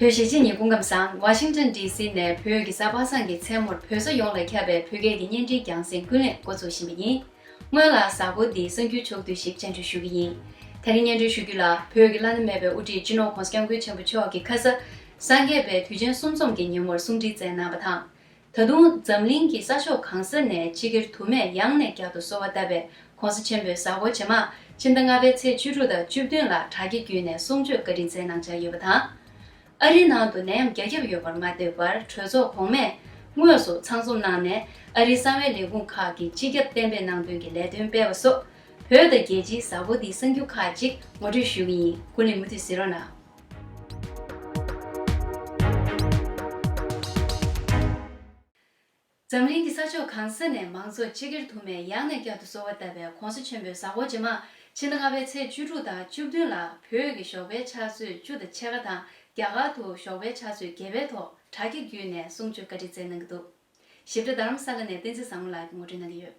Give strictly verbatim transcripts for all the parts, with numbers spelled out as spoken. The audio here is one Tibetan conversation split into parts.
བོད་གཞིས་བྱེས་གཉིས་སྐུ་ཁམས་བཟང་། ཝ་ཤིང་ཊོན་ཌི་སི་ནས་བོད་ཀྱི་གཟའ་པ་སངས་ཀྱི་མཚན་མོར་བོད་ས་ཡོངས་ལ་ཁྱབ་པའི་བོད་སྐད་ཀྱི་བརྙན་འཕྲིན་རྒྱང་སྲིང་ཀུན་གླེང་འགོ་འཛུགས་བཞིན་པ་ཡིན། སྔོན་ལ་གཟའ་འཁོར་འདིའི་གསར་འགྱུར་ཕྱོགས་བསྡུས་ཤིག་སྤྱན་འབུལ་ཞུ་གི་ཡིན། དེ་རིང་སྙན་སྒྲོན་ཞུ་རྒྱུ་ལ། བོད་ཀྱི་བླ་ན་མེད་པའི་དབུ་ཁྲིད་སྤྱི་ནོར་༧གོང་ས་༧སྐྱབས་མགོན་ཆེན་པོ་མཆོག་གིས་ཁ་ས་སངས་རྒྱས་པའི་དུས་ཆེན་གསུམ་འཛོམས་ཀྱི་ཉིན་མོར་གསུང་འཕྲིན་སྩལ་གནང་བ་དང་། ད་དུང་འཛམ་གླིང་གི་ས་ཕྱོགས་གང་ས་ནས་སྤྱི་སྒེར་དུ་མས་ཡང་ནས་བསྐྱར་དུ་གསོལ་བ་བཏབ་པའི་༧གོང་ས་ཆེན་པོའི་གཟའ་འཁོར་རྗེས་མ་ཕྱི་ཟླ་ལྔ་པའི་ཚེས་བཅུ་དྲུག་དང་བཅུ་བདུན་ལ་དྲ་རྒྱའི་བརྒྱུད་ནས་གསུང་ཆོས་བཀའ་དྲིན་སྩལ་གནང་འཆར་ཡོད་པ་དང་། ཨ་རིའི་ནང་དུ་ནད་ཡམས་རྒྱ་ཁྱབ་ཡོད་པར་མ་ལྟོས་པར། གྲོས་ཚོགས་གོང་མས་དངོས་སུ་ཚང་འཛོམས་གནང་ནས། ཨ་རིའི་གསང་བའི་ལས་ཁུངས་ཁག་གིས་སྤྱི་ཁྱབ་གཏན་འབེབས་གནང་དོན་གྱི་ལས་དོན་སྤེལ་བ་སོགས། བོད་དང་རྒྱལ་སྤྱིའི་གཟའ་འཁོར་འདིའི་གསར་འགྱུར་ཁག་ཅིག་ངོ་སྤྲོད་ཞུ་གི་ཡིན། ཀུན་གླེང་མུ་མཐུད་གཟིགས་རོགས་གནང་། འཛམ་གླིང་གི་ས་ཕྱོགས་གང་ས་ནས་མང་ཚོགས་སྤྱི་སྒེར་དུ་མས་ཡང་ནས་བསྐྱར་དུ་གསོལ་བ་བཏབ་པའི་༧གོང་ས་ཆེན་པོའི་གཟའ་འཁོར་རྗེས་མ་ཕྱི་ཟླ་ལྔ་པའི་ཚེས་བཅུ་དྲུག་དང་བཅུ་བདུན་ལ། བོད་ཀྱི་ཞོགས་པའི་ཕྱག་ཚོད་བཅུ་དང་ཕྱེད་ཀ་དང་། རྒྱ་གར་དུ་ཞོགས་པའི་ཕྱག་ཚོད་བརྒྱད་པའི་ཐོག་དྲ་རྒྱ་བརྒྱུད་ནས་གསུང་ཆོས་བཀའ་དྲིན་སྩལ་གནང་གི་འདུག། ཞིབ་ཕྲ་རྡ་རམ་ས་ལ་ནས་བསྟན་འཛིན་བཟང་མོ་ལགས་ཀྱིས་ངོ་སྤྲོད་གནང་གི་ཡོད།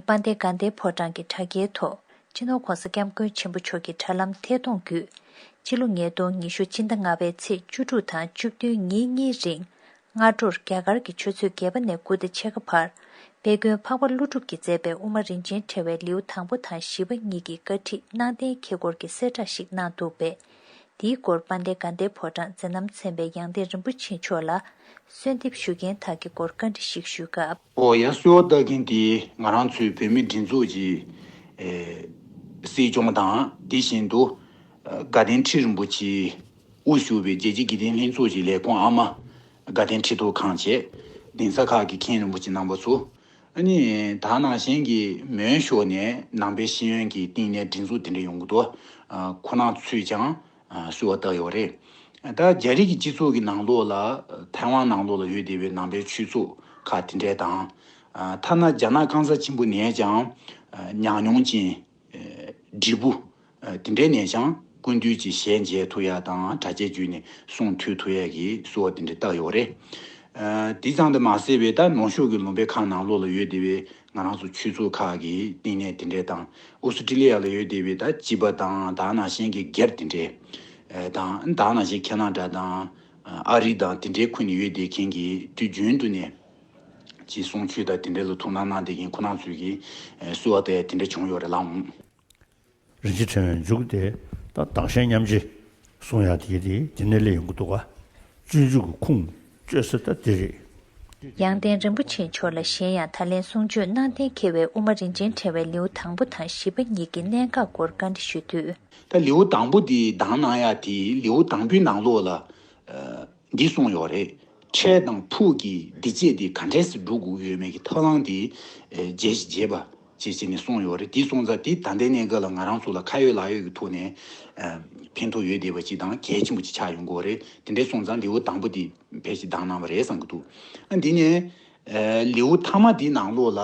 དཔལ་ལྡན་དགའ་ལྡན་ཕོ་བྲང་གི་དྲ་རྒྱའི་ཐོག་སྤྱི་ནོར་༧གོང་ས་༧སྐྱབས་མགོན་ཆེན་པོ་མཆོག་གི་དྲ་ལམ་ཐད་གཏོང་བརྒྱུད། ཕྱི་ལོ་ཉིས་སྟོང་ཉི་ཤུ་ཕྱི་ཟླ་ལྔ་པའི་ཚེས་བཅུ་དྲུག་དང་བཅུ་བདུན་ཉིན་གཉིས་རིང་། སྔ་དྲོར་རྒྱ་གར་གྱི་ཆུ་ཚོད་བརྒྱད་པ་ནས་དགུ་དང་ཕྱེད་ཀ་བར། དཔལ་མགོན་འཕགས་པ་ཀླུ་སྒྲུབ་ཀྱིས་མཛད་པའི་དབུ་མ་རིན་ཆེན་ཕྲེང་བའི་ལེའུ་དང་པོ་དང་བཞི་པ་གཉིས་ཀྱི་བཀའ་ཁྲིད་གནང་གཏན་འཁེལ་སྐོར་གྱི་གསལ་བསྒྲགས་ཤིག་གནང་འདུག་པས། དེའི་སྐོར་དཔལ་ལྡན་དགའ་ལྡན་ཕོ་བྲང་མཛད་རྣམ་ཚན་པའི་ཡང་སྟེང་རིན་པོ་ཆེ་མཆོག་ལ་གསོལ་འདེབས་ཞུ་མཁན་དག་གི་སྐོར་བཀའ་འདྲི་ཞིག་ཞུས་སྐབས། ཨོ་ཡ། གསོལ་བ་བཏབ་མཁན་དེ་ང་རང་ཚོའི་བོད་མི་སྒྲིག་འཛུགས་ཀྱི་ཨེ་སྲིད་སྐྱོང་དང་། དེ་བཞིན་དུ་ཨ་དགའ་ལྡན་ཁྲི་རིན་པོ་ཆེའི་དབུ་བཞུགས་པའི་རྒྱལ་སྤྱིའི་དགེ་ལྡན་ལྷན་ཚོགས་ཀྱི་ལས་ཁུངས་ཨ་མ། དགའ་ལྡན་ཁྲི་ཐོག་ཁང་བཅས། གདན་ས་ཁག་གི་མཁན་རིན་པོ་ཆེ་རྣམ་པ་ཚོ། ཨ་ནི་ད་ནང་བཞིན་གྱི་མོན་ཕྱོགས་ནས་ནང་པའི་ཤེས་ཡོན་གྱི་བསྟི་གནས་སྒྲིག་འཛུགས་དེ་འདྲ་ཡོང་གི་འདུག། ཨ་ཁོ་རང་ཚོས་ཀྱང་ཨ་གསོལ་བ་བཏབ་ཡོད་རེད། ད་རྒྱ་རིགས་ཀྱི་སྤྱི་ཚོགས་ཀྱི་ནང་ལོགས་ལ། ཐའེ་ཝན་ནང་ལོགས་ལ་ཡོད་བསྡད་པའི་ནང་པའི་ཆོས་ཚོགས་ཁག་དེ་འདྲས་དང་། ཨ་ཐ་ན་རྒྱ་ནག་གང་ས་ཆེན་པོ་ནས་ཀྱང་ཨ་ཉམས་མྱོང་ཅན། ཨ་བགྲེས་པོ། ཨ་དེ་འདྲའི་ནས་ཀྱང་སྐུ་མདུན་གྱི་ཞལ་མཇལ་ཐུབ་ཡ་དང་། དྲ་རྒྱའི་བརྒྱུད་ནས་གསུང་ཐོས་ཐུབ་ཡ་གི་གསོལ་བ་དེ་འདྲ་བཏབ་ཡོད་རེད། ཨ་དེ་ཙམ་དུ་མ་ཟད་པའི། ད་ནུབ་ཕྱོགས་ཀྱི་ལུང་པའི་ཁག་ནང་ལོགས་ལ་ཡོད་བསྡད་པའི་ང་རང་ཚོ་ཆོས་ཚོགས་ཁག་གི་བསྟི་གནས་དེ་འདྲས་དང་། ཨོ་སི་ཀྲི་ལི་ཡ་ལ་ཡོད་བསྡད་པའི་ད་སྐྱིད་པ་དང་། ད་ནང་བཞིན་གྱི་སྒེར་དེ་འདྲས། ཨ་དང་། ད་ནང་བཞིན་ཁེ་ན་ཌ་དང་། ཨ་རི་དང་། དེ་འདྲའི་ཁུལ་ནས་ཡོད་བསྡད་མཁན་གྱི་དུས་རྒྱུན་དུ་ནས་ཀྱི་གསུང་ཆོས་དང་དེ་འདྲའི་ལ་ཐུགས་སྣང་གནང་བསྡད་མཁན་ཁོ་རང་ཚོས་ཀྱི་ཨ་གསོལ་བ་བཏབ་ཡ་དེ་འདྲ་བྱུང་ཡོད་རེད་ལགས། རིན་ཆེན་ཕྲེང་བའི་མཇུག་དེ་ད་བདག་གཞན་མཉམ་བརྗེ་གསུང་ཡག་དེ་དེ་དེ་ནས་སླེབས་ཡོང་གི་འདུག་ག། སྤྱོད་འཇུག་གི་ཁུངས་བཅོལ་ས་ད་དེ་རེད། ཡང་སྟེང་རིན་པོ་ཆེ་མཆོག་ལ་གཞན་ཡང་ད་ལན་གསུང་ཆོས་གནང་གཏན་འཁེལ་བའི་དབུ་མ་རིན་ཆེན་ཕྲེང་བའི་ལེའུ་དང་པོ་དང་བཞི་པ་གཉིས་ཀྱི་གནད་འགག་སྐོར་བཀའ་འདྲི་ཞུས་དུས། ད་ལེའུ་དང་པོ་དེ་གདམ་གནང་ཡག་དེ། ལེའུ་དང་པོའི་ནང་ལོགས་ལ། ཨ། འདི་གསུངས་ཡོད་རེད། འཕྲལ་དང་ཕུགས་ཀྱི་སྡིག་སྤྱད་དེ་ག་འདྲས་སེ་སྒྲུབ་དགོས་ཀྱི་ཡོད་མེད་ཀྱི་ཐབས་ལམ་དེ་ཨེ་རྒྱས་ཤིག་རྒྱས་པ་བྱས་བྱས་ནས་གསུངས་ཡོད་རེད། དེ་སོང་ཙང་དེ་ད་ལྟའི་གནས་སྐབས་ལ་ང་རང་ཚོ་ལ་ཁ་ཡོད་ལག་ཡོད་ཀྱི་ཐོག་ནས་ཨ་ཕན་ཐོགས་ཡོད་བསྡད་པ་ཅིག་དང་གལ་ཆེན་པོ་ཅིག་ཆགས་ཡོང་གི་ཡོད་རེད། དེ་འདྲས་སོང་ཙང་ལེའུ་དང་པོ་དེ་ཕལ་ཆེར་གདམ་གནང་བ་རེད་བསམ་གྱི་འདུག། ཨ་འདི་ནས་ཨ་ལེའུ་མཐའ་མ་དེའི་ནང་ལོགས་ལ།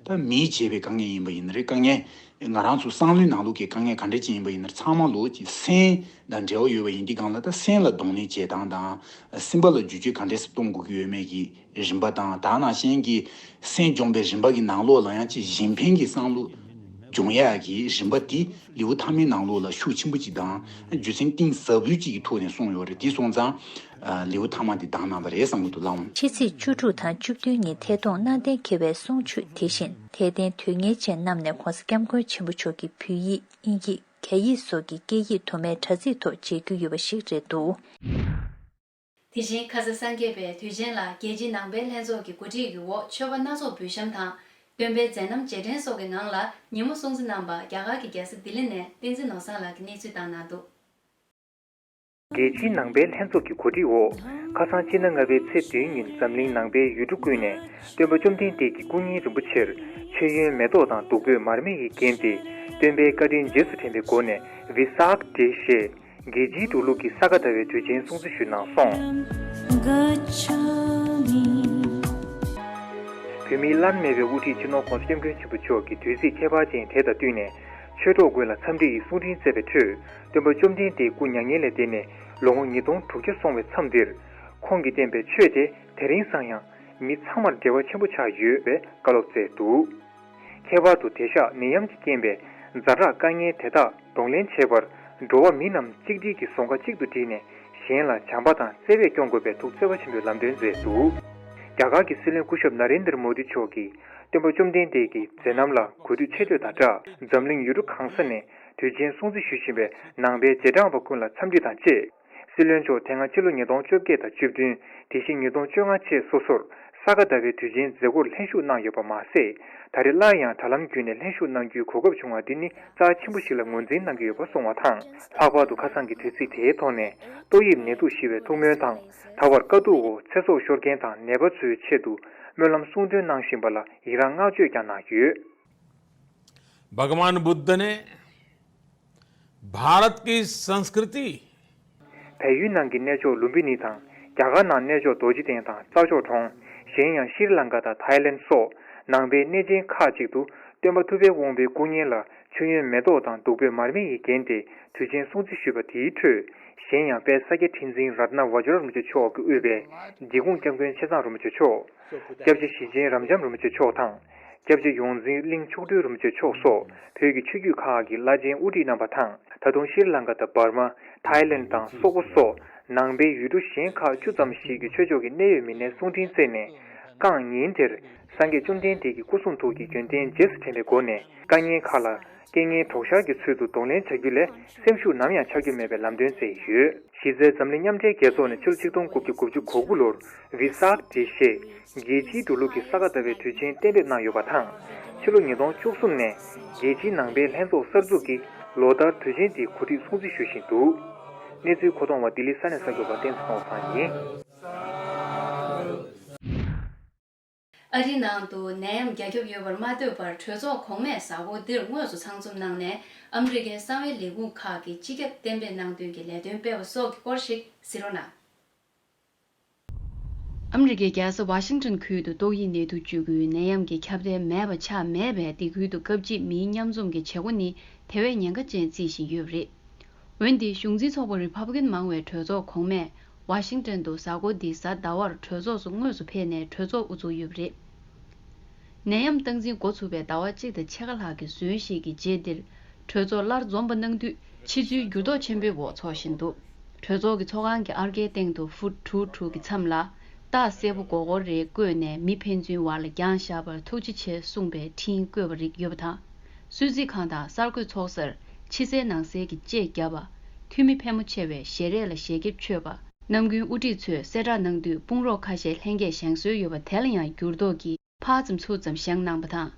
ད་མིས་བྱས་པའི་དཀའ་ངལ་ཡིན་པ་ཡིན་ན་རེད། དཀའ་ངལ་ང་རང་ཚོ་བསམ་བློའི་ནང་ལོགས་ཀྱི་དཀའ་ངལ་ག་འདྲ་ཅིག་ཡིན་པ་ཡིན་ན་རེད། ཚང་མ་ལོ་ཅིག་སེམས་དང་འབྲེལ་བ་ཡོད་པ་ཡིན་དུས་སྒང་ལ། ད་སེམས་ལ་གདོང་ལེན་བྱེད་སྟངས་དང་། སེམས་པ་ལ་བསྒྱུར་བཅོས་ག་འདྲ་སེ་གཏོང་དགོས་ཀྱི་ཡོད་མེད་ཀྱི་རིམ་པ་དང་། ད་ནང་བཞིན་གྱི་སེམས་སྦྱོང་བའི་རིམ་པ་གི་ནང་ལོགས་ལ་ཡང་ཅིག་གཞན་ཕན་གྱི་བསམ་བློ་སྦྱོང་ཡག་གི་རིམ་པ་དེ་ལེའུ་མཐའ་མའི་ནང་ལོགས་ལ་ཤུགས་ཆེན་པོ་ཅིག་དང་རྒྱུ་མཚན་གཏིང་ཟབ་པོ་ཅིག་གི་ཐོག་ནས་གསུངས་ཡོད་རེད། དེ་སོང་ཙང་། ཨ་ལེའུ་མཐའ་མ་འདི་གདམ་གནང་བ་རེད་བསམ་གྱི་འདུག་ལགས། ཕྱི་ཚེས་བཅུ་དྲུག་དང་བཅུ་བདུན་ཉིན་ཐད་གཏོང་གནང་གཏན་འཁེལ་བའི་གསུང་ཆོས་དེ་བཞིན་དད་ལྡན་དོན་གཉེར་ཅན་རྣམས་ནས་༧གོང་ས་༧སྐྱབས་མགོན་ཆེན་པོ་མཆོག་གི་བོད་ཡིག་ཨིན་ཡིག་རྒྱ་ཡིག་སོགས་ཀྱི་སྐད་ཡིག་དུ་མའི་དྲ་ཚིགས་ཐོག་མཇལ་རྒྱུ་ཡོད་པ་ཞིག་རེད་འདུག། དེ་བཞིན་ཁ་སང་སངས་རྒྱས་པའི་དུས་ཆེན་ལ་རྒྱལ་སྤྱིའི་ནང་པའི་ལྷན་ཚོགས་ཀྱི་གོ་སྒྲིག་གི་འོག་མཆོད་པ་སྣ་ཚོགས་འབུལ་བཤམས་དང་། སྟོན་པའི་མཛད་རྣམ་རྗེས་དྲན་སོགས་ཀྱི་ངང་ལ་ཉིན་མོ་སྲུང་བརྩི་གནང་པ་རྒྱ་གར་གྱི་རྒྱལ་ས་ལྡི་ལི་ནས་བསྟན་འཛིན་ནོར་བཟང་ལགས་ཀྱིས་གནས་ཚུལ་བཏང་གནང་འདུག། རྒྱལ་སྤྱིའི་ནང་པའི་ལྷན་ཚོགས་ཀྱི་གོ་སྒྲིག་འོག་ཁ་སང་ཕྱི་ཟླ་ལྔ་པའི་ཚེས་བདུན་ཉིན་འཛམ་གླིང་ནང་པའི་ཡུལ་གྲུ་ཀུན་ནས་སྟོན་པ་བཅོམ་ལྡན་འདས་ཀྱི་སྐུ་བརྙན་རིན་པོ་ཆེར་མཆོད་ཡོན་མེ་ཏོག་དང་བདུག་སྤོས་མར་མེ་ཡིས་བརྒྱན་ཏེ། སྟོན་པའི་བཀའ་དྲིན་རྗེས་སུ་དྲན་པའི་སྒོ་ནས་བི་སཱཀ་ཌེ་ཞེས་རྒྱལ་སྤྱིའི་འགྲོ་ལུགས་ཀྱི་ས་ག་ཟླ་བའི་དུས་ཆེན་སྲུང་བརྩི་ཞུས་གནང་སོང་། བོད་མིའི་བླ་ན་མེད་པའི་དབུ་ཁྲིད་སྤྱི་ནོར་༧གོང་ས་༧སྐྱབས་མགོན་ཆེན་པོ་མཆོག་གི་དུས་ཚིགས་ཁྱད་པར་ཅན་དེ་དང་བསྟུན་ནས། ཆོས་གྲོགས་ཀུན་ལ་འཚམས་འདྲི་ཡི་གསུང་འཕྲིན་བསྩལ་བའི་ཁྲོད། སྟོན་པ་བཅོམ་ལྡན་འདས་སྐུ་མྱ་ངན་ལས་འདས་ནས་ལོ་ངོ་ཉིས་སྟོང་དྲུག་བརྒྱ་སོང་བའི་མཚམས་འདིར། ཁོང་གིས་བསྟན་པའི་ཆོས་དེ་དེ་རིང་སང་ཡང་མི་ཚང་མར་འབྲེལ་བ་ཆེན་པོ་ཆགས་ཡོད་པའི་བཀའ་སློབ་སྩལ་འདུག། ཁྱད་པར་དུ་དེང་ཞག་ནད་ཡམས་ཀྱི་རྐྱེན་པས་ཛ་དྲག་དཀའ་ངལ་དེ་དག་གདོང་ལེན་བྱེད་པར་ འགྲོ་བ་མི་རྣམས་གཅིག་སྒྲིལ་གྱི་ཟོང་ཁ་གཅིག་ཏུ་བསྒྲིལ་ནས་གཞན་ལ་བྱམས་པ་དང་བརྩེ་བས་སྐྱོང་དགོས་པའི་ཐུགས་བརྩེ་བ་ཆེན་པོས་ལམ་སྟོན་མཛད་འདུག་རྒྱ་གར་གྱི་སྲིད་བློན་སྐུ་ཞབས་ན་རེན་དར་མོ་དི་མཆོག་གིས་སྟོན་པ་བཅོམ་ལྡན་འདས་ཀྱི་མཛད་རྣམ་ལ་གུས་འདུད་ཆེ་བསྟོད་དང་སྦྲགས། འཛམ་གླིང་ཡུལ་གྲུ་གང་ས་ནས་དུས་ཆེན་སྲུང་བརྩི་ཞུ་བཞིན་པའི་ནང་པའི་རྗེས་འབྲང་པ་ཀུན་ལ་འཚམས་འདྲི་དང་བཅས། སྲིད་བློན་མཆོག་དེ་སྔ་ཕྱི་ལོ་ཉིས་སྟོང་བཅོ་བརྒྱད་དང་བཅུ་བདུན། དེ་བཞིན་ཉིས་སྟོང་བཅོ་ལྔ་བཅས་སོ་སོར་ས་ག་ཟླ་བའི་དུས་ཆེན་མཛད་སྒོར་ལྷན་ཞུགས་གནང་ཡོད་པ་མ་ཟད། ད་རེས་སླར་ཡང་དྲ་ལམ་བརྒྱུད་ནས་ལྷན་ཞུགས་གནང་རྒྱུའི་གོ་སྐབས་བྱུང་བ་འདི་ནི་རྩ་ཆེན་པོ་ཞིག་ལ་ངོས་འཛིན་གནང་གི་ཡོད་པ་གསུངས་བ་དང་། ལྷག་པར་དུ་ཁ་སང་གི་དུས་ཚིགས་དེའི་ཐོག་ནས་ཏོག་དབྱིབས་ནད་དུག་ཞི་བའི་ཐུགས་སྨོན་དང་། ད་བར་དཀའ་སྡུག་འོག་ཚེ་སྲོག་ཤོར་མཁན་དང་ནད་པ་ཚོའི་ཆེད་དུ་སྨོན་ལམ་གསུང་འདོན་གནང་བཞིན་པ་ལ་ཡི་རངས་བསྔགས་བརྗོད་ཀྱང་གནང་ཡོད། भगवान बुद्ध ने भारत की संस्कृति བལ་ཡུལ་ནང་གི་གནས་མཆོག་ལུམ་བི་ནི་དང་། རྒྱ་གར་ནང་གནས་མཆོག་རྡོ་རྗེ་གདན་དང་རྩྭ་མཆོག་གྲོང་། གཞན་ཡང་ཤྲི་ལང་ཀ་དང་ཐའི་ལེན་སོགས་ནང་པའི་གནས་ཆེན་ཁག་ཅིག་ཏུ་སྟོན་པ་ཐུབ་པའི་དབང་པོའི་སྐུ་བརྙན་ལ་མཆོད་ཡོན་མེ་ཏོག་དང་བདུག་སྤོས་མར་མེ་ཡིས་བརྒྱན་ཏེ་དུས་ཆེན་སྲུང་བརྩི་ཞུས་པ་དེའི་ཁྲོད། གཞན་ཡང་དཔལ་ས་སྐྱ་ཁྲི་འཛིན་རཏྣ་བཛྲ་རིན་པོ་ཆེ་མཆོག་གིས་དབུས་པའི་འབྲི་གུང་སྐྱབས་མགོན་ཆེ་ཚང་རིན་པོ་ཆེ་མཆོག་སྐྱབས་རྗེ་ཞེ་ཆེན་རབ་འབྱམས་རིན་པོ་ཆེ་མཆོག་དང་། སྐྱབས་རྗེ་ཡོངས་འཛིན་གླིང་མཆོག་སྤྲུལ་རིན་པོ་ཆེ་མཆོག་སོགས་བོད་ཀྱི་ཆོས་བརྒྱུད་ཁག་གི་བླ་ཆེན་དབུ་ཁྲིད་རྣམ་པ་དང་། ད་དུང་ཤྲི་ལང་ཀ་དང་འབར་མ། ཐའི་ལེན་དང་སོག་པོ་སོགས་ནང་པའི་ཡུལ་གྲུ་གཞན་ཁག་བཅུ་ཙམ་ཞིག་གི་ཆོས་ཕྱོགས་ཀྱི་གནད་ཡོད་མི་སྣའི་གསུང་འཕྲིན་བསྩལ་ནས། རྐང་ཉིན་དེར་སངས་རྒྱས་བཅོམ་ལྡན་འདས་ཀྱི་སྐུ་གསུང་ཐུགས་ཀྱི་རྒྱུན་གཏན་རྗེས་སུ་དྲན་པའི་སྒོ་ནས། དཀའ་ངལ་ཁག་ལ་རྐྱེན་ངན་གྲོགས་ཤར་གྱི་ཚུལ་དུ་གདོང་ལེན་བྱ་རྒྱུ་ལས་སེམས་ཤུགས་ནམ་ཡང་ཆག་རྒྱུ་མེད་པའི་ལམ་སྟོན་བསྩལ་ཡོད། གཞི་རྩའི་འཛམ་གླིང་མཉམ་འབྲེལ་རྒྱལ་ཚོགས་ནས་ཕྱི་ལོ་ཆིག་སྟོང་དགུ་བརྒྱ་དགུ་བཅུ་གོ་དགུ་ལོར་ཝི་སཱཀ་འགྲེལ་བཤད་རྒྱལ་སྤྱིའི་འགྲོ་ལུགས་ཀྱི་ས་ག་ཟླ་བའི་དུས་ཆེན་གཏན་འབེབས་གནང་ཡོད་པ་དང་། ཕྱི་ལོ་ཉིས་སྟོང་བཅུ་གསུམ་ནས་རྒྱལ་སྤྱིའི་ནང་པའི་ལྷན་ཚོགས་གསར་འཛུགས་ཀྱིས་ལོ་ལྟར་དུས་ཆེན་འདི་གོ་སྒྲིག་སྲུང་བརྩི་ཞུ་བཞིན་འདུག་གནས་ཚུལ་མཁོ་གཏོང་བ་ལྡི་ལི་ས་གནས་གསར་འགོད་པ་བསྟན་འཛིན་ནོར་བཟང་ཡིན། ཨ་རིའི་ནང་དུ་ནད་ཡམས་རྒྱ་ཁྱབ་ཡོད་པར་མ་ལྟོས་པར་གྲོས་ཚོགས་གོང་མས་གཟའ་འཁོར་འདིར་དངོས་སུ་ཚང་འཛོམས་གནང་ནས་ཨ་མི་རི་ཀའི་གསང་བའི་ལས་ཁུངས་ཁག་གི་སྤྱི་ཁྱབ་གཏན་འབེབས་གནང་དོན་གྱི་ལས་དོན་སྤེལ་བ་སོགས་ཀྱི་སྐོར་ཞིག་གཟིགས་རོགས་གནང་། ཨ་མི་རི་ཀའི་རྒྱལ་ས་ཝ་ཤིང་ཏོན་ཁུལ་དུ་ཏོག་དབྱིབས་ནད་དུག་བཅུ་དགུའི་ནད་ཡམས་ཀྱི་ཁྱབ་གདལ་མེད་པ་ཆགས་མེད་པས། དེ་ཁུལ་དུ་སྐབས་གཅིག་མིའི་མཉམ་འཛོམས་ཀྱི་བྱེད་སྒོ་ནི་དེ་བས་ཉེན་ཁ་ཅན་བརྩིས་བཞིན་ཡོད་པ་རེད། འོན་ཏེ་གཞུང་འཛིན་ཚོགས་པ་རི་ཕབ་ལི་ཀན་མང་བའི་གྲོས་ཚོགས་གོང་མས་ཝ་ཤིང་ཏོན་དུ་གཟའ་འཁོར་འདིའི་གཟའ་ཟླ་བར་གྲོས་ཚོགས་སུ་དངོས་སུ་ཕེབས་ནས་གྲོས་ཚོགས་དབུ་འཛུགས་ཡོད་པ་རེད། ནད་ཡམས་སྟངས་འཛིན་འགོ་ཚུགས་པའི་ཟླ་བ་གཅིག་དང་ཕྱེད་ཀ་ལྷག་གི་ཟོན་ཞིག་གི་རྗེས་འདིར་གྲོས་ཚོགས་སླར་འཛོམས་པ་གནང་དུས་ཕྱི་ཚུལ་འགྱུར་ལྡོག་ཆེན་པོའི་འོག་འཚོགས་བཞིན་འདུག་གྲོས་ཚོགས་ཀྱི་ཚོགས་ཁང་གི་ཨར་ཀའི་སྟེང་དུ་ཧྥུཊ་དྲུག་དྲུག་གི་མཚམས་ལ་རྟགས་གསལ་པོ་སྒོར་སྒོར་རེ་བཀོད་ནས་མི་ཕན་ཚུན་བར་ལ་འགྱངས་བཞག་པར་ཐུགས་རྗེ་ཆེ་གསུངས་པའི་འཕྲིན་བཀོད་པ་རིགས་ཡོད་པ་དང་། གསོལ་ཚིགས་ཁང་དང་གསར་འགོད་ཚོགས་སར་ཕྱི་གསལ་ནང་གསལ་གྱི་ལྕེ་བརྒྱབ་པ། འཐུས་མི་ཕལ་མོ་ཆེ་བས་ཞལ་རས་ལ་ཞལ་ཁེབས་མཆོད་པ། ནམ་རྒྱུན་དབུ་ཁྲིད་ཚོས་གསལ་བསྒྲགས་གནང་དུས་དཔུང་རོགས་ཁ་ཤས་ལྷན་རྒྱས་བཞེངས་སྲོལ་ཡོད་པ་དེ་ལ་ཡང་འགྱུར་ལྡོག་གིས་ཕར་ཙམ་ཚུར་ཙམ་བཞེངས་གནང་པ་དང་།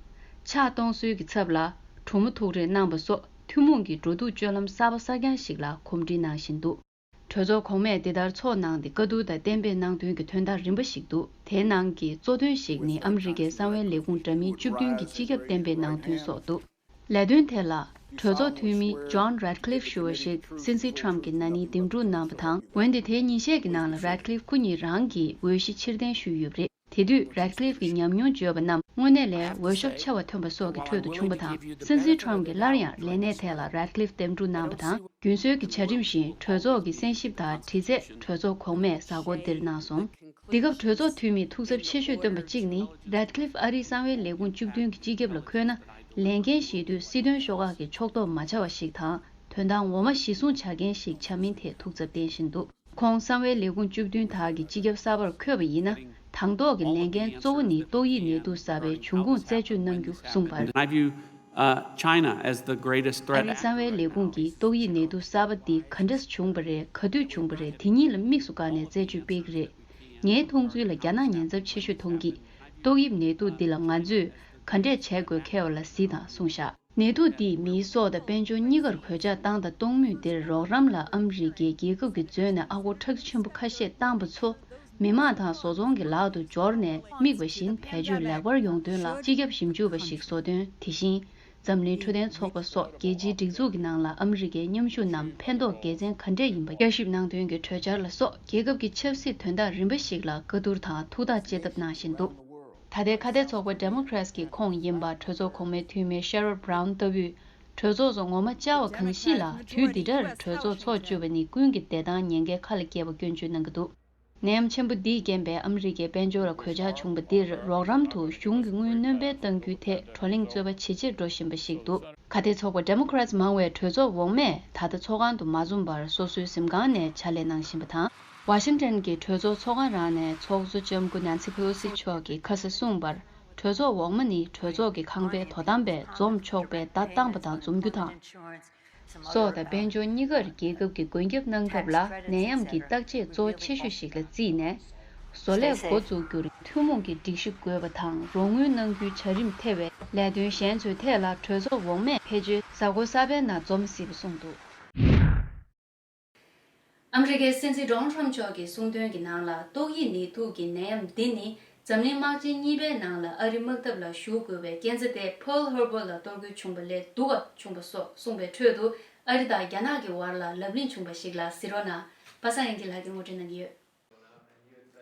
ཕྱག་གཏོང་སྲོལ་གྱི་ཚབ་ལ་གྲོ་མོ་ཐུག་རེས་གནང་པ་སོགས་ཐུན་མོང་གི་འགྲོ་འདུག་སྤྱོད་ལམ་གསར་པ་གསར་རྐྱང་ཞིག་ལ་གོམས་འདྲིས་གནང་བཞིན་འདུག་གྲོས་ཚོགས་གོང་མས་འདི་ལྟར་ཚོགས་གནང་སྟེ་བཀའ་བསྡུར་དང་གཏན་འབེབས་གནང་དོན་གྱི་དོན་དག་རིམ་པ་ཞིག་འདུག་དེའི་ནང་གི་གཙོ་དོན་ཞིག་ནི་ཨ་མི་རི་ཀའི་གསང་བའི་ལས་ཁུངས་འདྲ་མིན་བཅུ་བདུན་གྱི་སྤྱི་ཁྱབ་གཏན་འབེབས་གནང་དོན་སོགས་འདུག་ལས་དོན་དེ་ལ་གྲོས་ཚོགས་འཐུས་མི་ཇོན་རེད་ཀླིབ་ཞུ་བ་ཞིག་སྲིད་འཛིན་ཁྲམ་གྱིས་ན་ནིང་འདེམས་སྒྲུག་གནང་བ་དང་། འོན་ཏེ་དེའི་ཉིན་ཤས་ཀྱི་ནང་ལ་རེད་ཀླིབ་ཁོ་ཉིད་རང་གིས་འོས་གཞི་ཕྱིར་འཐེན་ཞུས་ཡོད་པ་རེད། དེ་དུས་རེད་ཀླིབ་ཀྱི་ཉམས་མྱོང་བརྗོད་པ་རྣམས་དངོས་གནས་ལས་འོས་ཤོབ་ཆེ་བ་ཐོན་པ་སོགས་ཀྱི་ཁྲོད་དུ་བྱུང་བ་དང་། སྲིད་འཛིན་ཁྲམ་གྱིས་སླར་ཡང་ལས་གནས་དེ་ལ་རེད་ཀླིབ་འདེམས་སྒྲུག་གནང་བ་དང་། རྒྱུན་སྲོལ་གྱི་བྱ་རིམ་བཞིན་གྲོས་ཚོགས་ཀྱི་གསན་ཞིབ་དང་དྲི་རྩད་གྲོས་ཚོགས་གོང་མས་གཟའ་འཁོར་འདིར་གནང་སོང་། འདི་སྐབས་གྲོས་ཚོགས་འཐུས་མིས་ཐུགས་འཚབ་ཆེ་ཤོས་བཏོན་པ་གཅིག་ནི་རེད་ཀླིབ་ཨ་རིའི་གསང་བའི་ལས་ཁུངས་བཅུ་བདུན་གྱི་སྤྱི་ཁྱབ་ལ་འཁོད་ན། ལས་འགན་བཞེས་དུས་སྲིད་དོན་ཤོག་ཁག་གི་ཕྱོགས་གཏོགས་མ་བྱ་བ་ཞིག་དང་། དོན་དག་ངོ་མ་གཞི་བཟུང་བྱ་མཁན་ཞིག་བྱ་མིན་ཐད་ཐུགས་འཚབ་བསྟན་བཞིན་འདུག་ཁོང་གསང་བའི་ལས་ཁུངས་བཅུ་བདུན་དག་གི་སྤྱི་ཁྱབ་གསར་པར་འཁོད་པ་ཡིན་ན། དང་ཐོག་གི་ལས་འགན་གཙོ་བོ་ནི་ཏོག་དབྱིབས་ནད་དུག་གསར་པའི་འབྱུང་ཁུངས་རྩད་གཅོད་གནང་རྒྱུ་གསུངས་པར། And I view, uh, China as the greatest ཨ་threat རིའི་གསང་བའི་ལས་ཁུངས་ཀྱིས་ཏོག་དབྱིབས་ནད་དུག་གསར་པ་འདི་ག་འདྲས་བྱུང་བ་རེད། ག་དུས་བྱུང་བ་རེད། དེ་གཉིས་ལ་དམིགས་སུ་བཀར་ནས་རྩད་གཅོད་སྤེལ་གྱི་རེད། ངའི་མཐོང་ཚུལ་ལ་རྒྱ་ནག་ཉེན་ཚབས་ཆེ་ཤོས་མཐོང་གི། ཏོག་དབྱིབས་ནད་དུག་འདི་ལ་ང་ཚོས་ག་འདྲས་བྱེད་དགོས་ཁེལ་བ་ལ་གཟིགས་དང་གསུངས་བཞག་ནད་དུག་འདིས་མིའི་སྲོག་དང་དཔལ་འབྱོར་གཉིས་ཀར་གོད་ཆག་བཏང་དང་གཏོང་མུས་འདིར། རོགས་རམ་ལ་ཨ་མི་རི་ཀའི་རྒྱལ་ཁབ་ཀྱིས་འཛོལ་ནས་ཨ་སྒོར་ཁྲག་ཁྲིག་ཆེན་པོ་ཁ་ཤས་བཏང་པ་ཚོ། མི་དམངས་དང་བཟོ་ཚོང་གི་ལག་ཏུ་འབྱོར་ནས་དམིགས་པ་བཞིན་བེད་སྤྱོད་ལེགས་པར་ཡོང་དོན་ལ་སྤྱི་ཁྱབ་ཞིབ་འཇུག་པ་ཞིག་བཟོ་དོན། དེ་བཞིན་འཛམ་གླིང་འཕྲོད་བསྟེན་ཚོགས་པ་སོགས་རྒྱལ་སྤྱིའི་སྒྲིག་འཛུགས་ཀྱི་ནང་ལ་ཨ་མི་རི་ཀའི་མཉམ་ཞུགས་རྣམས་ཕན་ཐོགས་དགེ་མཚན་ག་འདྲས་ཡིན་པ་བསྐྱར་ཞིབ་གནང་དོན་གྱི་གྲོས་འཆར་ལ་སོགས་རྒྱལ་ཁབ་ཀྱི་ཆབ་སྲིད་དོན་དག་རིམ་པ་ཞིག་ལ་བཀའ་བསྡུར་དང་ཐུགས་ཐག་བཅད་ཐབས་གནང་བཞིན་འདུག་ད་ལྟའི་ཁ་གཏད་ཚོགས་པ་ཌེ་མོ་ཀེ་རེ་ཊི་ཀྱི་ཁོངས་ཡིན་པ་གྲོས་ཚོགས་གོང་མའི་འཐུས་མི་ཤེ་རོད་བྷ་རའུན་ལྟ་བུས། གྲོས་ཚོགས་སུ་ངོ་མ་བཅར་བ་གང་ཞིག་ལ་དུས་འདི་འདྲར་གྲོས་ཚོགས་འཚོགས་བཅུག་པ་ནི་ཀུན་གྱིས་བདེ་ཐང་ཉེན་ཁའི་ཁ་ལ་བཀལ་བ་སྐྱོན་བརྗོད་གནང་གི་འདུག་ནད་ཡམས་ཆེན་པོ་འདིས་རྐྱེན་པས་ཨ་མི་རི་ཀའི་དཔལ་འབྱོར་ལ་གོད་ཆག་བྱུང་བ་འདིར་རོགས་རམ་དུ་གཞུང་གི་དངུལ་སྣོན་སྤེལ་གཏང་རྒྱུའི་ཐད་བགྲོ་གླེང་རྩོད་པ་ཇེ་ཆེར་འགྲོ་བཞིན་པ་ཞིག་འདུག་ག་དེ་ཚོགས་པ་Democrats་མང་བས་གྲོས་ཚོགས་འོག་མས་ད་ལྟ་ཚོགས་ཁང་དུ་མ་འཛོམས་པར་སོ་སོའི་གཟིམ་ཁང་ནས་ཕྱག་ལས་གནང་བཞིན་པ་དང་། ཝ་ཤིང་ཊོན་གྱི་གྲོས་ཚོགས་ཚོགས་ཁང་རང་ནས་ཚོགས་གཙོ་ལྕམ་སྐུ་Nancy Pelosi་མཆོག་གིས་ཁ་ས་གསུངས་པར། གྲོས་ཚོགས་འོག་མ་ནི་གྲོས་ཚོགས་ཀྱི་ཁང་པའི་དོ་དམ་པས་འཛོམས་ཆོག་པའི་བརྡ་བཏང་པ་དང་འཛོམས་རྒྱུ་དང་། སྲོག་དང་དཔལ་འབྱོར་གཉིས་ཀར་རྒྱལ་ཁབ་ཀྱི་མགོན་སྐྱབས་གནང་ཐབས་ལ་ནད་ཡམས་ཀྱི་བརྟག་དཔྱད་གཙོ་ཆེ་ཤོས་ཤིག་ལ་བརྩིས་ནས། བཟོ་ལས་འགོ་འཛུགས་རྒྱུར་ཐུན་མོང་གི་སྒྲིག་གཞི་དགོས་པ་དང་རོགས་དངུལ་གནང་རྒྱུའི་བྱ་རིམ་ཐེ་བའི་ལས་དོན་གཞན་ཚོའི་ཐད་ལ་གྲོས་ཚོགས་འོག་མས་ཕལ་ཆེར་གཟའ་འཁོར་གསར་པའི་ནང་འཛོམས་སྲིད་པ་གསུངས་འདུག་ཨ་མི་རི་ཀའི་སྲིད་འཛིན་Donald Trump་མཆོག་གིས་གསུངས་དོན་གྱི་ནང་ལ། ཏོག་དབྱིབས་ནད་དུག་གི་ནད་ཡམས་འདི་ནི་འཛམ་གླིང་དམག་ཆེན་གཉིས་པའི་ནང་ལ་ཨ་རིའི་དམག་འཐབ་ལ་ཞུགས་དགོས་པའི་རྐྱེན་རྩ་དེ་Pearl Harbor་ལ་གཏོར་རྒོལ་བྱུང་བ་ལས་སྡུག་ག་བྱུང་བ་སོགས་གསུངས་པའི་ཁྲོད་དུ། ཨ་རི་དང་རྒྱ་ནག་གི་བར་ལ་ལབ་གླེང་བྱུང་བ་ཞིག་ལ་གཟིགས་རོགས་གནང་། པ་སངས་དབྱངས་སྐྱིད་ལགས་ཀྱིས་ངོ་སྤྲོད་གནང་གི་ཡོད།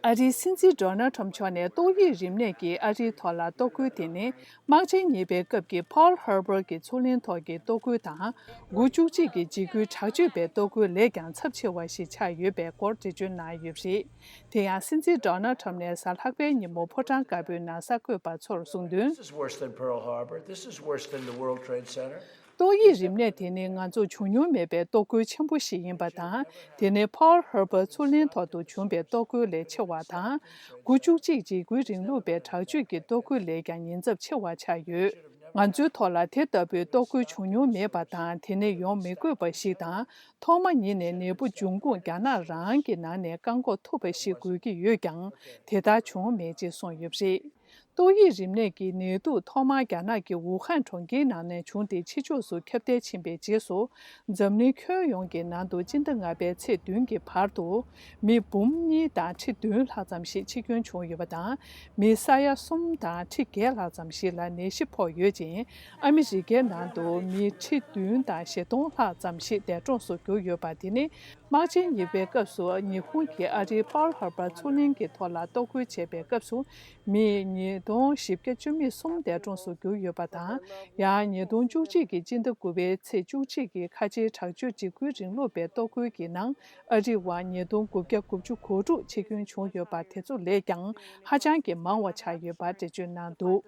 ཨ་རིའི་སྲིད་འཛིན་Donald Trump་མཆོག་ནས་ཏོག་དབྱིབས་རིམས་ནད་ཀྱིས་ཨ་རིའི་ཐོག་ལ་གཏོར་རྒོལ་དེ་ནི། དམག་ཆེན་གཉིས་པའི་སྐབས་ཀྱི་Pearl Harbor་གྱི་མཚོ་གླིང་ཐོག་གི་གཏོར་རྒོལ་དང་། དགུ་བཅུ་གཅིག་གི་འཇིགས་སྐུལ་དྲག་སྤྱོད་པའི་གཏོར་རྒོལ་ལས་ཀྱང་ཚབས་ཆེ་བ་ཞིག་ཆགས་ཡོད་པའི་སྐོར་འགྲེལ་བརྗོད་གནང་ཡོད་པ་རེད། དེ་ཡང་སྲིད་འཛིན་Donald Trump་ནས་གཟའ་ལྷག་པའི་ཉིན་མོ་ཕོ་བྲང་དཀར་པོའི་ནང་གསར་འགོད་པ་ཚོར་གསུངས་དོན། This is worse than Pearl Harbor. This is worse than the World Trade Center. ཏོག་དབྱིབས་རིམས་ནད་དེ་ནི་ང་ཚོ་བྱུང་མྱོང་མེད་པའི་གཏོར་རྒོལ་ཆེན་པོ་ཞིག་ཡིན་པ་དང་། དེ་ནི་Pearl Harbor་མཚོ་གླིང་ཐོག་ཏུ་བྱུང་བའི་གཏོར་རྒོལ་ལས་ཆེ་བ་དང་། དགུ་བཅུ་གཅིག་འཇིགས་སྐུལ་རིང་ལུགས་པའི་དྲག་སྤྱོད་ཀྱི་གཏོར་རྒོལ་ལས་ཀྱང་ཉེན་ཚབས་ཆེ་བ་ཆགས་ཡོད། ང་ཚོའི་ཐོག་ལ་དེ་ལྟ་བུའི་གཏོར་རྒོལ་བྱུང་མྱོང་མེད་པ་དང་། དེ་ནི་ཡོང་མི་དགོས་པ་ཞིག་དང་། ཐོག་མ་ཉིད་ནས་ནད་འབུ་འབྱུང་ཁུངས་རྒྱ་ནག་རང་གི་ནང་ནས་བཀག་འགོག་ཐུབ་པ་ཞིག་དགོས་ཀྱི་ཡོད་ཀྱང་། དེ་ལྟར་བྱུང་མེད་ཅེས་གསུངས་ཡོད་པ་རེད། ཏོག་དབྱིབས་རིམས་ནད་ཀྱི་ནད་དུག་ཐོག་མར་རྒྱ་ནག་གི་ཝུ་ཧན་གྲོང་ཁྱེར་ནང་ནས་བྱུང་སྟེ་ཕྱི་ཕྱོགས་སུ་ཁྱབ་གདལ་ཕྱིན་པའི་རྗེས་སུ། འཛམ་གླིང་ཁྱོན་ཡོངས་ཀྱི་ནང་དུ་སྤྱི་ཟླ་ལྔ་པའི་ཚེས་བདུན་གྱི་བར་དུ། མི་འབུམ་གཉིས་དང་ཁྲི་བདུན་ལྷག་ཙམ་ཞིག་འཆི་སྐྱོན་བྱུང་ཡོད་པ་དང་། མི་ས་ཡ་གསུམ་དང་ཁྲི་བརྒྱད་ལྷག་ཙམ་ཞིག་ལ་ནད་གཞི་ཕོག་ཡོད་ཅིང་། ཨ་མི་རི་ཀའི་ནང་དུ་མི་ཁྲི་བདུན་དང་བཞི་སྟོང་ལྷག་ཙམ་ཞིག་འདས་གྲོངས་སུ་གྱུར་ཡོད་པ་དེ་ནི། དམག་ཆེན་གཉིས་པའི་སྐབས་སུ་ཉི་ཧོང་གིས་ཨ་རིའི་Pearl Harbor་མཚོ་གླིང་གི་ཐོག་ལ་གཏོར་རྒོལ་བྱས་པའི་སྐབས་སུ། མི་ཉིས་སྟོང་བཞི་བརྒྱ་བཅུ་མེད་གསུམ་འདས་གྲོངས་སུ་གྱུར་ཡོད་པ་དང་། ཡང་ཉིས་སྟོང་བཅུ་གཅིག་གི་སྤྱི་ཟླ་དགུ་པའི་ཚེས་བཅུ་གཅིག་གི་ཁ་ཆེའི་དྲག་སྤྱོད་འཇིགས་སྐུལ་རིང་ལུགས་པའི་གཏོར་རྒོལ་གྱི་ནང་། ཨ་རིའི་བ་ཉིས་སྟོང་དགུ་བརྒྱ་དགུ་བཅུ་གོ་དྲུག་འཆི་སྐྱོན་བྱུང་ཡོད་པ་དེ་ཚོ་ལས་ཀྱང་ཧ་ཅང་གི་མང་བ་ཆགས་ཡོད་པ་འགྲེལ་བརྗོད་གནང་འདུག་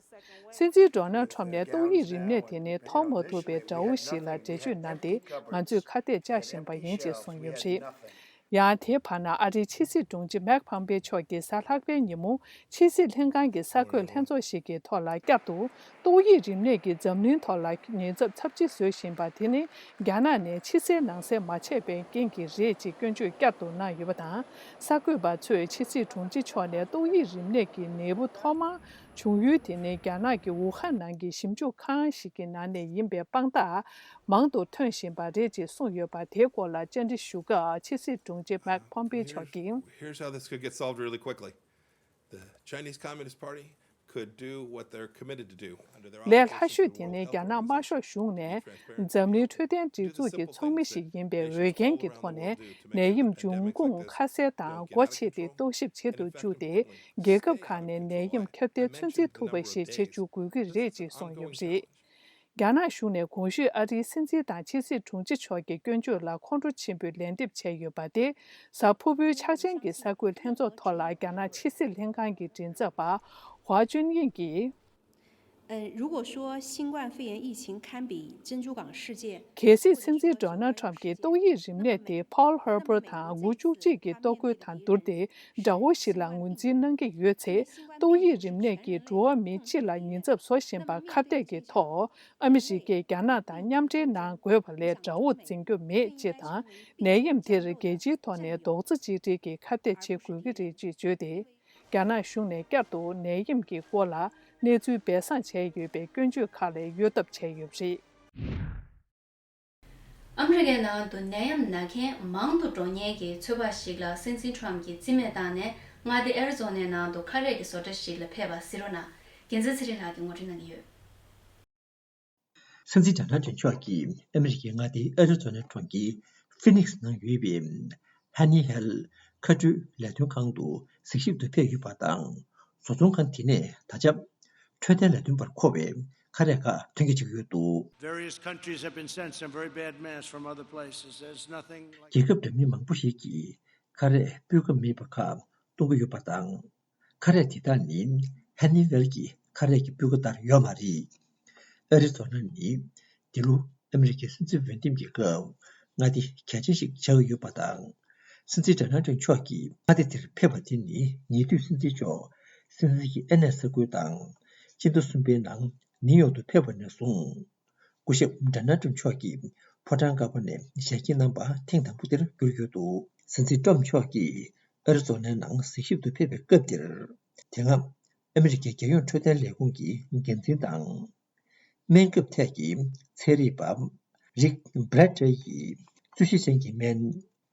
སྲིད་འཛིན་Donald Trump་ནས་ཏོག་དབྱིབས་རིམས་ནད་དེ་ནི་ཐོབ་མ་ཐུབ་པའི་དགྲ་བོ་ཞིག་ལ་འགྲེལ་བརྗོད་གནང་སྟེ། ང་ཚོས་ཁ་གཏད་བཅག་བཞིན་པ་ཡིན་ཅེས་གསུངས་ཡོད་པ་རེད། ཡང་དེའི་བར་ན་ཨ་རིའི་ཕྱི་སྲིད་དྲུང་ཆེ་Mike Pompeo་མཆོག་གིས་གཟའ་ལྷག་པའི་ཉིན་མོ་ཕྱི་སྲིད་ལྷན་ཁང་གི་གསར་འགོད་ལྷན་ཚོགས་ཤིག་གི་ཐོག་ལ་བསྐྱར་དུ་ཏོག་དབྱིབས་རིམས་ནད་ཀྱིས་འཛམ་གླིང་ཐོག་ལ་ཉེན་ཚབས་ཚབས་ཆེ་བཟོ་བཞིན་པ་དེ་ནི་རྒྱ་ནག་ནས་ཕྱི་གསལ་ནང་གསལ་མ་བྱས་པའི་རྐྱེན་གྱིས་རེད་ཅེས་སྐྱོན་བརྗོད་བསྐྱར་དུ་གནང་ཡོད་པ་དང་། གསར་འགོད་པ་ཚོས་ཕྱི་སྲིད་དྲུང་ཆེ་མཆོག་ནས་ཏོག་དབྱིབས་རིམས་ནད་ཀྱི་ནད་འབུ་ཐོག་མར་བྱུང་ཡུལ་དེ་ནི་རྒྱ་ནག་གི་ཝུ་ཧན་ནང་གི་ཞིབ་འཇུག་ཁང་ཞིག་གི་ནང་ནས་ཡིན་པའི་དཔང་རྟགས་མང་དུ་ཐོན་བཞིན་པ་རེད་ཅེས་གསུངས་ཡོད་པ། དེའི་སྐོར་ལ་བཅར་འདྲི་ཞུ་སྐབས་ཕྱི་སྲིད་དྲུང་ཆེ་Mike Pompeo མཆོག་གིས། Here's how this could get solved really quickly. The Chinese Communist Party could do what they're committed to do under their ལས་སླ་ཤོས་དེ་ནི་རྒྱ་ནག་དམར་ཤོག་གཞུང་ནས་འཛམ་གླིང་འཕྲོད་བསྟེན་སྒྲིག་འཛུགས་ཀྱི་ཚོགས་མི་ཞིག་ཡིན་པའི་འོས་འགན་གྱི་ཐོག་ནས་ནད་ཡམས་འབྱུང་ཁུངས་ཁ་གསལ་དང་སྒོ་ཕྱེ་སྟེ་རྟོག་ཞིབ་བྱེད་དུ་བཅུག་སྟེ། རྒྱལ་ཁབ་ཁག་ནས་ནད་ཡམས་ཁྱབ་གདལ་ཚོད་འཛིན་ཐུབ་པ་ཞིག་བྱེད་བཅུག་དགོས་ཀྱི་རེད་ཅེས་གསུངས་ཡོད་པ་རེད། རྒྱ་ནག་གཞུང་ནས་གོང་ཞུས་ཨ་རིའི་སྲིད་འཛིན་དང་ཕྱི་སྲིད་དྲུང་ཆེ་མཆོག་གི་སྐྱོན་བརྗོད་ལ་ཁོང་ཁྲོ་ཆེན་པོས་ལན་འདེབས་བྱས་ཡོད་པ་དེ། གཟའ་ཕུར་བུའི་འཆར་ཅན་གྱི་གསར་འགོད་ལྷན་ཚོགས་ཐོག་ལ་རྒྱ་ནག་ཕྱི་སྲིད་ལྷན་ཁང་གི་མགྲིན་ཚབ་པ་ཧྭ་ཅུན་དབྱིང་གིས། 嗯，如果说新冠肺炎疫情堪比珍珠港事件， གལ་སྲིད་སྲིད་འཛིན་Donald Trump་གྱིས་ཏོག་དབྱིབས་རིམས་ནད་དེ་Pearl Harbor་དང་དགུ་བཅུ་གཅིག་གི་གཏོར་རྒོལ་དང་བསྡུར་ཏེ་དགྲ་བོ་ཞིག་ལ་ངོས་འཛིན་གནང་གི་ཡོད་ཚེ། ཏོག་དབྱིབས་རིམས་ནད་ཀྱིས་འགྲོ་བ་མི་སྤྱི་ལ་ཉེན་ཚབས་བཟོ་བཞིན་པ་ཁ་གཏད་ཀྱི་ཐོག་ཨ་མི་རི་ཀས་རྒྱ་ནག་དང་མཉམ་འབྲེལ་གནང་དགོས་པ་ལས་དགྲ་བོ་འཛིན་རྒྱུ་མེད་ཅེས་དང་། ནད་ཡམས་དེར་རྒྱལ་སྤྱིའི་ཐོག་ནས་རྡོག་རྩ་གཅིག་སྒྲིལ་གྱིས་ཁ་གཏད་བྱེད་དགོས་ཀྱི་རེད་ཅེས་བརྗོད་དེ། རྒྱ་ནག་གཞུང་ནས་བསྐྱར་དུ་ནད་ཡམས་ཀྱི་སྐོར་ལ་གནས་ཚུལ་སྦས་གསང་བྱས་ཡོད་པའི་སྐྱོན་བརྗོད་ཁག་ལས་གཡོལ་ཐབས་བྱས་ཡོད་པ་རེད། ཨ་མི་རི་ཀའི་ནང་དུ་ནད་ཡམས་ན་མཁན་མང་དུ་འགྲོ་ཉེན་གྱི་ཚོད་དཔག་ཞིག་ལ་སྲིད་འཛིན་ཁྲོམ་གྱིས་རྩིས་མེད་བཏང་ནས། མངའ་སྡེ་ཨེ་རི་ཛོ་ནའི་ནང་དུ་ཁ་རས་ཀྱི་བཟོ་གྲྭ་ཞིག་ལ་ཕེབས་པ་གཟིགས་རོགས་གནང་། རྒྱལ་མཚན་ཚེ་རིང་ལགས་ཀྱིས་ངོ་སྤྲོད་གནང་གི་ཡོད། སྲིད་འཛིན་ཌོ་ནལ་ཊམ་མཆོག་གིས་ཨ་མི་རི་ཀའི་མངའ་སྡེ་ཨེ་རི་ཛོ་ནའི་གྲོང་ཁྱེར་ཧྥི་ནིག་སི་ནང་ཡོད་པའི་ཧ་ནི་ཧེལ་མཁའ་འགྲུལ་ལས་དོན་ཁང་དུ་གཟིགས་ཞིབ་ཏུ་ཕེབས་ཡོད་པ་དང་། བཟོ་ཚོང་ཁང་དེ་ནས་ད་ཆ་འཕྲོད་བསྟེན་ལས་དོན་པར་མཁོ་བའི་ཁ་རས་ཁག་ཐོན་སྐྱེད་བྱེད་ཀྱི་ཡོད་འདུག Various countries have been sent some very bad masks from other places. There's nothing like རྒྱལ་ཁབ་འདྲ་མིན་མང་པོ་ཞིག་གིས་ཁ་རས་སྤུས་ཀ་མེད་པ་ཁག་ གཏོང་གི་ཡོད་པ་དང་། ཁ་རས་དེ་དག་ནི་ཧན་ནི་ཝེལ་གྱི་ཁ་རས་ཀྱི་སྤུས་ཀ་ལྟར་ཡོད་མ་རེད། ཨ་རི་ཛོ་ན་ནི་འདི་ལོ་ཨ་མི་རི་ཀའི་སྲིད་འཛིན་འོས་འདེམས་ཀྱི་སྐབས་མངའ་སྡེ་གལ་ཆེན་ཞིག་ཆགས་ཀྱི་ཡོད་པ་དང་། སྲིད་འཛིན་ཌོ་ནལ་ཊམ་མཆོག་གིས་མངའ་སྡེ་དེར་ཕེབས་པ་དེ་ནི་ཉེ་དུས་སྲིད་འཛིན་མཆོག་སྲིད་འཛིན་གྱི་ཨ་ནེ་ས་ཁུལ་དང་སྤྱི་ཟླ་གསུམ་པའི་ནང་ནིའུ་ཡོག་ཏུ་ཕེབས་པ་ནས་བཟུང་། སྐུ་ཞབས་ཌོ་ནལ་ཊམ་མཆོག་གིས་ཕོ་བྲང་དཀར་པོ་ནས་ཞལ་གྱེས་གནང་པ་ཐེངས་དང་པོ་དེར་གྱུར་ཡོད་འདུག་སྲིད་འཛིན་ཊམ་མཆོག་གིས་ཨ་རི་ཛོ་ནའི་ནང་གཟིགས་ཞིབ་ཏུ་ཕེབས་པའི་སྐབས་དེར། དེ་སྔ་ཨ་མི་རི་ཀའི་རྒྱལ་ཡོངས་འཕྲོད་བསྟེན་ལས་ཁུངས་ཀྱི་འགན་འཛིན་དང་། སྨན་ཁབ་ཐད་ཀྱི་ཚན་རིག་པ་རིག་བྷི་རེད་ཀྲེ་ཡིས་རྩོད་གཞི་ཅན་གྱི་སྨན་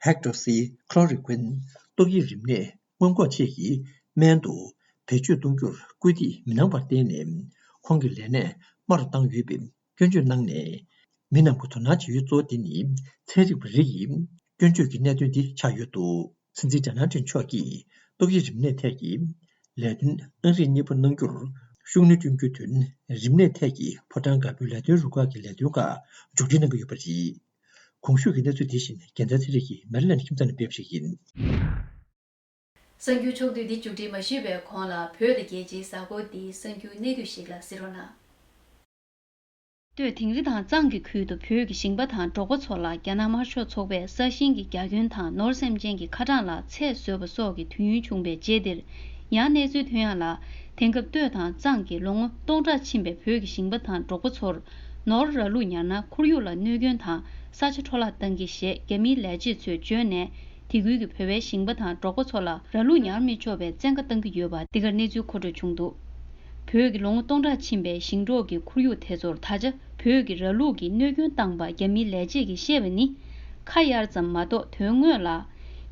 ཧེག་ཌོག་སི་ཁི་ལོ་རོ་ཀུན་ཏོག་དབྱིབས་རིམས་ནད་སྔོན་འགོག་ཆེད་ཀྱི་སྨན་དུ་བེད་སྤྱོད་གཏོང་རྒྱུར་སྐུལ་འདེད་མི་གནང་བར་བརྟེན་ནས། ཁོང་གི་ལས་གནས་དམའ་རུ་བཏང་ཡོད་པའི་སྐྱོན་བརྗོད་གནང་ནས། མི་རྣམས་ཀྱི་དོ་སྣང་བྱེད་ཡུལ་གཙོ་བོ་དེ་ནི་ཚན་རིག་པ་རིགས་ཡིན་སྐྱོན་བརྗོད་ཀྱི་གནད་དོན་འདི་ཆགས་ཡོད་འདུག་སྲིད་འཛིན་ཌོ་ནལ་ཊམ་མཆོག་གིས་ཏོག་དབྱིབས་རིམས་ནད་ཐད་ཀྱི་ལས་དོན་ཨང་རིམ་གཉིས་པ་གནང་རྒྱུར་ཤུགས་སྣོན་བསྐྱོན་རྒྱུའི་དོན། རིམས་ནད་ཐད་ཀྱི་ཕོ་བྲང་དཀར་པོའི་ལས་དོན་རུ་ཁག་གི་ལས་དོན་ཁག་མཇུག་སྒྲིལ་གནང་གི་ཡོད་པ་རེད། གོང་ཞུས་ཀྱི་གནས་ཚུལ་དེ་བཞིན་རྒྱལ་མཚན་ཚེ་རིང་གིས་མེ་རི་ལན་ཁྱིམ་ཚང་ནས་སྤེལ་བ་ཞིག་ཡིན། གསར་འགྱུར་ཕྱོགས་བསྡུས་འདི་མཇུག་སྒྲིལ་མ་ཞུས་པའི་གོང་ལ་བོད་དང་རྒྱལ་སྤྱིའི་གཟའ་འཁོར་འདིའི་གསར་འགྱུར་གནད་བསྡུས་ཤིག་ལ་གཟིགས་རོགས་གནང་། སྟོད་དིང་རི་དང་གཙང་གི་ཁུལ་དུ་བོད་ཀྱི་ཞིང་པ་དང་འབྲོག་པ་ཚོ་ལ་རྒྱ་ནག་དམར་ཤོག་ཚོགས་པས་ས་ཞིང་གི་རྒྱ་ཁྱོན་དང་ནོར་སེམས་ཅན་གྱི་ཁ་གྲངས་ལ་ཚད་བཟོས་པ་སོགས་ཀྱི་དུས་ཡུན་བྱུང་བའི་རྗེས་འདིར། ཡང་གནས་ཚུལ་ཐོན་ཡག་ལ། དེང་སྐབས་སྟོད་དང་གཙང་གི་ལོ་ངོ་སྟོང་ཕྲག་ཕྱིན་པའི་བོད་ཀྱི་ཞིང་པ་དང་འབྲོག་པ་ཚོར། ནོར་ར་ལུག་ཉར་ན་ཁོར་ཡུག་ལ་གནོད་སྐྱོན་དང་ས་ཆ་འཕྲོ་བརླག་བཏང་གི་ཞེས་རྒྱ་མིའི་ལས་བྱེད་ཚོས་བརྗོད་ནས། དེ་ཁུལ་གྱི་བོད་པའི་ཞིང་པ་དང་འབྲོག་པ་ཚོ་ལ་ར་ལུག་ཉར་མི་ཆོག་པའི་བཙན་བཀའ་བཏང་གི་ཡོད་པ་འདི་གར་གནས་ཚུལ་མཁོ་སྤྲོད་བྱུང་འདུག་བོད་ཀྱི་ལོ་ངོ་སྟོང་ཕྲག་ཕྱིན་པའི་ཞིང་འབྲོག་གི་ཁོར་ཡུག་དེ་ཚོར་ད་ཆ་བོད་ཀྱི་ར་ལུག་གིས་གནོད་སྐྱོན་བཏང་པ་རྒྱ་མིའི་ལས་བྱེད་ཀྱིས་བཤད་པ་ནི། ཁ་གཡར་ཙམ་མ་གཏོགས་དོན་དངོས་ལ།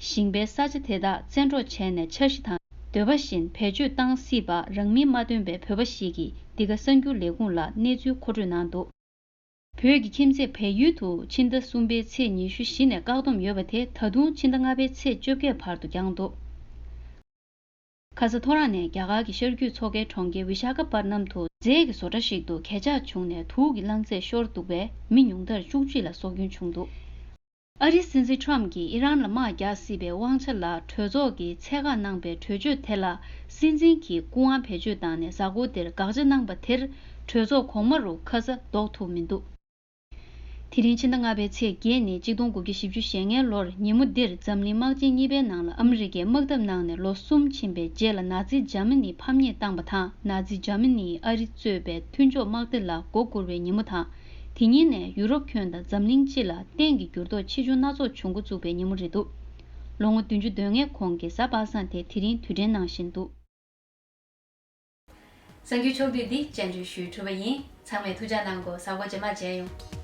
ཞིང་པའི་ས་ཆ་དེ་དག་བཙན་འཕྲོག་བྱས་ནས་འཆར་གཞི་དང་འདོད་པ་བཞིན་བེད་སྤྱོད་བཏང་སྲིད་པ་རང་མིང་མ་བཏོན་པའི་བོད་པ་ཞིག་གིས་འདི་ག་གསར་འགྱུར་ལས་ཁུངས་ལ་གནས་ཚུལ་མཁོ་སྤྲོད་གནང་འདུག་བོད་ཀྱི་ཁྱིམ་མཚེས་བལ་ཡུལ་དུ་ཕྱི་ཟླ་གསུམ་པའི་ཚེས་ཉི་ཤུ་བཞི་ནས་བཀག་སྡོམ་ཡོད་པ་དེ་ད་དུང་ཕྱི་ཟླ་ལྔ་པའི་ཚེས་བཅོ་བརྒྱད་བར་དུ་འགྱངས་འདུག་ཁ་ས་ཐོ་རངས་ནས་རྒྱ་གར་གྱི་ཤར་རྒྱུད་མཚོ་ཁའི་གྲོང་ཁྱེར་ཝི་ཤ་ཁ་པར་ནམ་དུ་རྫས་ཀྱི་བཟོ་གྲྭ་ཞིག་ཏུ་གས་ཆག་བྱུང་ནས་དུག་གི་རླངས་རྫས་ཤོར་འདུག་པས་མི་ཉུང་མཐར་བཅུ་གཅིག་ལ་སྲོག་སྐྱོན་བྱུང་འདུག་ཨ་རིའི་སྲིད་འཛིན་ཊམ་གྱིས་ཨི་རན་ལ་དམག་རྒྱག་སྲིད་པའི་དབང་ཆ་ལ་གྲོས་ཚོགས་ཀྱིས་ཚད་བཀག་གནང་པའི་གྲོས་ཆོད་དེ་ལ་སྲིད་འཛིན་གྱིས་སྐུ་དབང་བེད་སྤྱོད་བཏང་ནས་གཟའ་འཁོར་འདིར་དགག་བྱ་གནང་པ་དེར་གྲོས་ཚོགས་གོང་མ་རུ་ཁ་ས་ལྡོག་ཐུབ་མི་འདུག་དེ་རིང་ཕྱི་ཟླ་ལྔ་པའི་ཚེས་བརྒྱད་ནི་གཅིག་སྟོང་དགུ་བརྒྱ་བཞི་བཅུ་ཞེ་ལྔའི་ལོར་ཉིན་མོ་འདིར་འཛམ་གླིང་དམག་ཆེན་གཉིས་པའི་ནང་ལ་ཨ་མི་རི་ཀས་དམག་འཐབ་གནང་ནས་ལོ་གསུམ་ཕྱིན་པའི་རྗེས་ལ་ནཱ་ཛི་འཇར་མ་ནི་ཕམ་ཉེས་བཏང་པ་དང་ནཱ་ཛི་འཇར་མ་ནིས་ཨ་རི་གཙོས་པའི་མཐུན་ཕྱོགས་དམག་སྡེ་ལ་མགོ་སྒུར་བའི་ཉིན་མོ་དང་། དེ་ཉིན་ནས་ཡུ་རོབ་ཁྱོན་དང་འཛམ་གླིང་སྤྱི་ལ་གཏན་གྱི་འགྱུར་ལྡོག་ཆེ་ཆུང་སྣ་ཚོགས་བྱུང་འགོ་བཙུགས་པའི་ཉིན་མོ་རེད་འདུག་ལོ་ངོ་བདུན་ཅུ་དོན་ལྔའི་གོང་གི་གཟའ་པ་སངས་དེ་དེ་རིང་དུས་དྲན་གནང་བཞིན་འདུག་གསར་འགྱུར་ཕྱོགས་བསྡུས་འདི་སྤྱན་འབུལ་ཞུས་གྲུབ་པ་ཡིན། ཚང་མས་ཐུགས་ཅག་གནང་དགོས། གཟའ་འཁོར་རྗེས་མ་མཇལ་ཡོང་།